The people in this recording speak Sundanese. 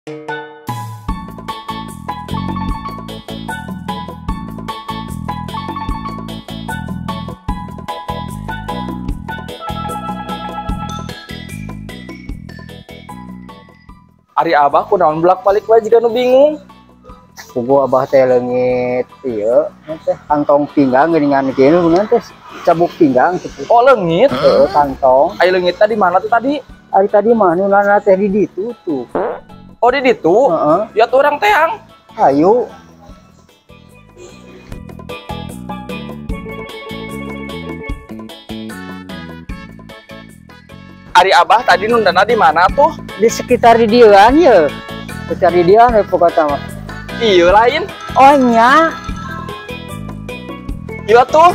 Ari abah kunaon bolak-balik wae jiga nu bingung. Puguh abah teh leungit ieu teh kantong pinggang geuningan kieu nu teh cabuk pinggang kitu. Oh leungit? Heeh, kantong. Ari leungitna di mana tuh tadi? Ari tadi mah nu nana teh di ditu tuh. Oh di ditu? Heeh. Ya tuh urang teang. Ayo. Ari abah tadi nundana di mana tuh? Di sekitar di dieuan ye. Sekitar di dieuan we pokokna mah. Iya lain. Oh nya. Iya tuh.